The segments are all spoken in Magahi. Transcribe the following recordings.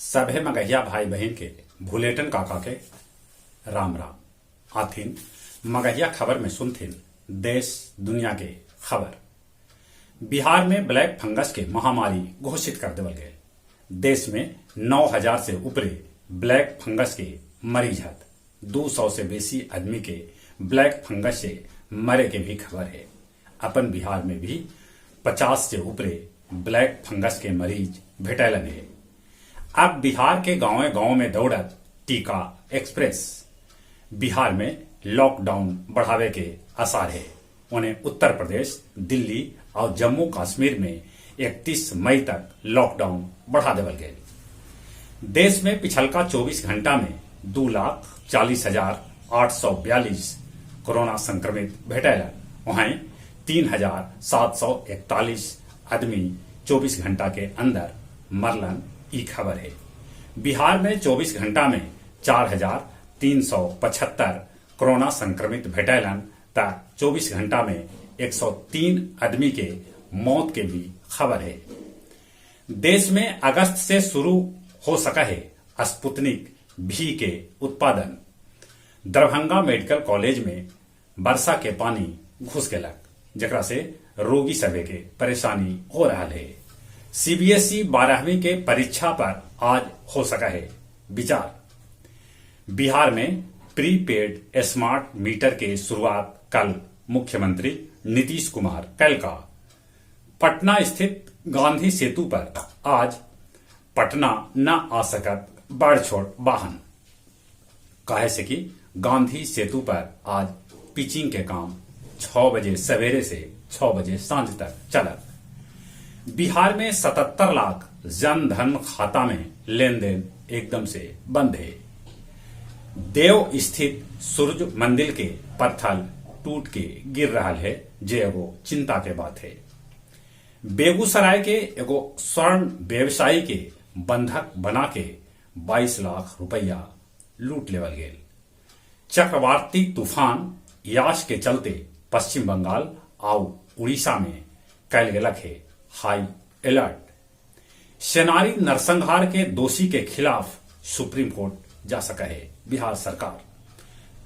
सभे मगहिया भाई बहिन के भुलेटन काका के राम राम। आथिन मगहिया खबर में सुनथिन देश दुनिया के खबर। बिहार में ब्लैक फंगस के महामारी घोषित कर देवल गेल। देश में 9000 से उपरे ब्लैक फंगस के मरीज हथ। 200 से बेसी आदमी के ब्लैक फंगस से मरे के भी खबर हे। अपन बिहार में भी 50 से उपरे ब्लैक फंगस के मरीज भेटैलन हे। अब बिहार के गांवे-गांव में दौड़त टीका एक्सप्रेस। बिहार में लॉकडाउन बढ़ावे के आसार हे। ओने उत्तर प्रदेश, दिल्ली आउ जम्मू कश्मीर में 31 मई तक लॉकडाउन बढ़ा देवल गेल। देश में पिछलका 24 घंटा में 2,40,842 कोरोना संक्रमित भेटैलन। वहीं 3,741 आदमी 24 घंटा के अंदर मरलन, ई खबर हे। बिहार में 24 घंटा में 4,375 कोरोना संक्रमित भेटैलन त 24 घंटा में 103 आदमी के मौत के भी खबर हे। देश में अगस्त से शुरू हो सका है स्पुतनिक भी के उत्पादन। दरभंगा मेडिकल कॉलेज में वर्षा के पानी घुस गेलक, जेकरा से रोगी सभे के परेशानी हो रहा है। सीबीएसई 12वीं के परीक्षा पर आज हो सका है विचार। बिहार में प्रीपेड स्मार्ट मीटर के शुरुआत कल मुख्यमंत्री नीतीश कुमार कल का। पटना स्थित गांधी सेतु पर आज पटना न आ सकत बड़ छोट वाहन, काहे से कि गांधी सेतु पर आज पिचिंग के काम 6 बजे सवेरे से 6 बजे सांझ तक चलत। बिहार में 77 लाख जन धन खाता में लेन देन एकदम से बंद है। देव स्थित सूरज मंदिर के पत्थर टूट के गिर रहा है, जे एगो चिंता के बात है। बेगूसराय के एगो स्वर्ण व्यवसायी के बंधक बना के 22 लाख रुपया लूट लेवल गेल। चक्रवाती तूफान यास के चलते पश्चिम बंगाल आउ उड़ीसा में कैल गेलक है हाई अलर्ट। सेनारी नरसंहार के दोषी के खिलाफ सुप्रीम कोर्ट जा सका है बिहार सरकार।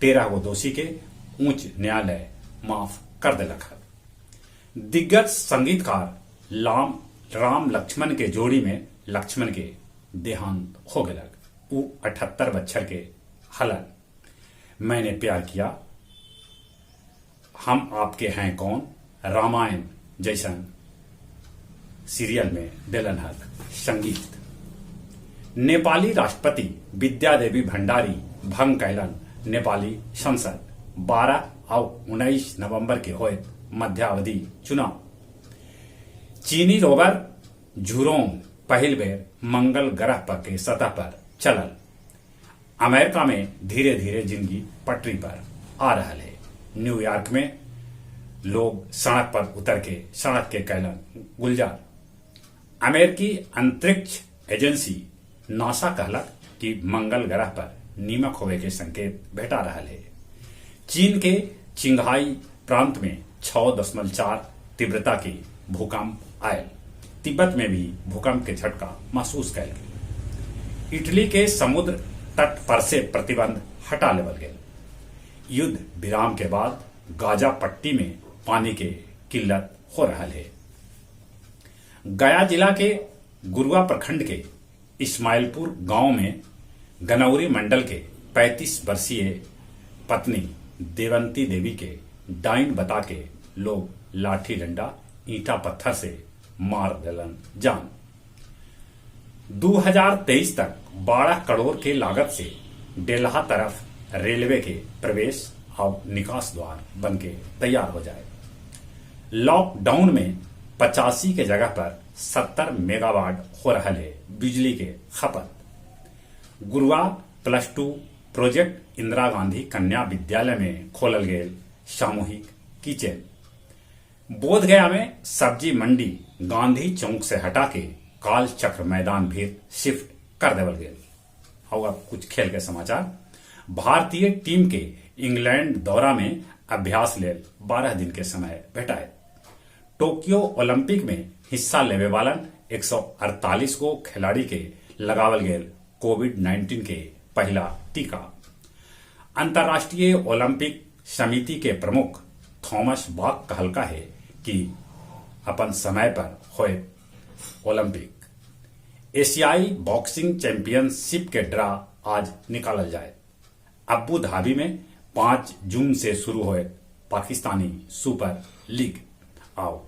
13 गो दोषी के उच्च न्यायालय माफ कर दिलक है। दिग्गज संगीतकार राम लक्ष्मण के जोड़ी में लक्ष्मण के देहांत हो गलक। उ 78 बच्छर के हलन। मैंने प्यार किया, हम आपके हैं कौन, रामायण जैसन सीरियल में दिलन हल संगीत। नेपाली राष्ट्रपति विद्या देवी भंडारी भंग कैलन नेपाली संसद। 12 और 19 नवंबर के होए मध्यावधि चुनाव। चीनी रोवर झुरोंग पहिल बेर मंगल ग्रह पर के सतह पर चलल। अमेरिका में धीरे धीरे जिंदगी पटरी पर आ रहा है। न्यूयॉर्क में लोग सड़क पर उतर के सड़क के कैलन गुलजार। अमेरिकी अंतरिक्ष एजेंसी नासा कहलक कि मंगल ग्रह पर नीमक होवे के संकेत भेटा रहा है। चीन के चिंघाई प्रांत में 6.4 तीव्रता के भूकंप आयल। तिब्बत में भी भूकंप के झटका महसूस कैल गेल। इटली के समुद्र तट पर से प्रतिबंध हटा लेवल गेल। युद्ध विराम के बाद गाजा पट्टी में पानी के किल्लत हो रहा है। गया जिला के गुरुआ प्रखंड के इस्माइलपुर गांव में गनौरी मंडल के 35 वर्षीय पत्नी देवंती देवी के डाइन बता के लोग लाठी डंडा ईंटा पत्थर से मार दिलन जान। 2023 तक 12 करोड़ के लागत से डेल्हा तरफ रेलवे के प्रवेश और निकास द्वार बनके तैयार हो जाए। लॉकडाउन में 85 के जगह पर 70 मेगावाट हो रहा है बिजली के खपत। गुरुआ +2 प्रोजेक्ट इंदिरा गांधी कन्या विद्यालय में खोलल गेल सामूहिक किचन। बोधगया में सब्जी मंडी गांधी चौक से हटा के काल चक्र मैदान भी शिफ्ट कर देवल गेल। और अब कुछ खेल के समाचार। भारतीय टीम के इंग्लैंड दौरा में अभ्यास लेल 12 दिन के समय भेटाए। टोक्यो ओलंपिक में हिस्सा लेवे वालन 148 गो खिलाड़ी के लगावल गेल कोविड-19 के पहला टीका। अंतर्राष्ट्रीय ओलंपिक समिति के प्रमुख थॉमस बाक कहलका हे कि अपन समय पर होएत ओलंपिक। एशियाई बॉक्सिंग चैंपियनशिप के ड्रा आज निकालल जाएत। अब्बू धाबी में 5 जून से शुरू होएत पाकिस्तानी सुपर लीग। आउ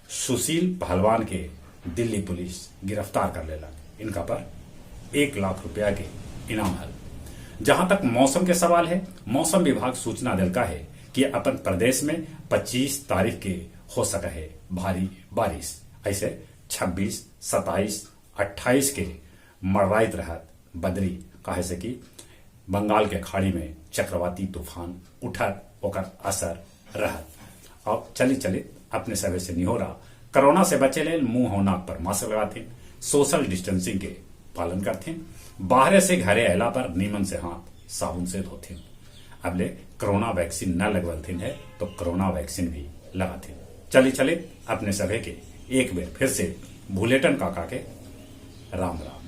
सुशील पहलवान के दिल्ली पुलिस गिरफ्तार कर लेलक। इनका पर 1 लाख रुपया के इनाम हल। जहां तक मौसम के सवाल है, मौसम विभाग सूचना देलका है कि अपन प्रदेश में 25 तारीख के हो सके है भारी बारिश। ऐसे 26, 27, 28 के मड़राइत रहत बदरी, काहे से कि बंगाल के खाड़ी में चक्रवाती तूफान उठत, ओकर असर रहत। अब चली चली अपने सभे से निहोरा, कोरोना से बचे लेल मुंह और नाक पर मास्क लगाथिन, सोशल डिस्टेंसिंग के पालन करथिन, बाहरे से घरे अला पर नीमन से हाथ साबुन से धोथिन। अब ले कोरोना वैक्सीन न लगवलथिन है तो कोरोना वैक्सीन भी लगाथिन। चली चले अपने सभे के एक बेर फिर से भूलेटन काका के राम राम।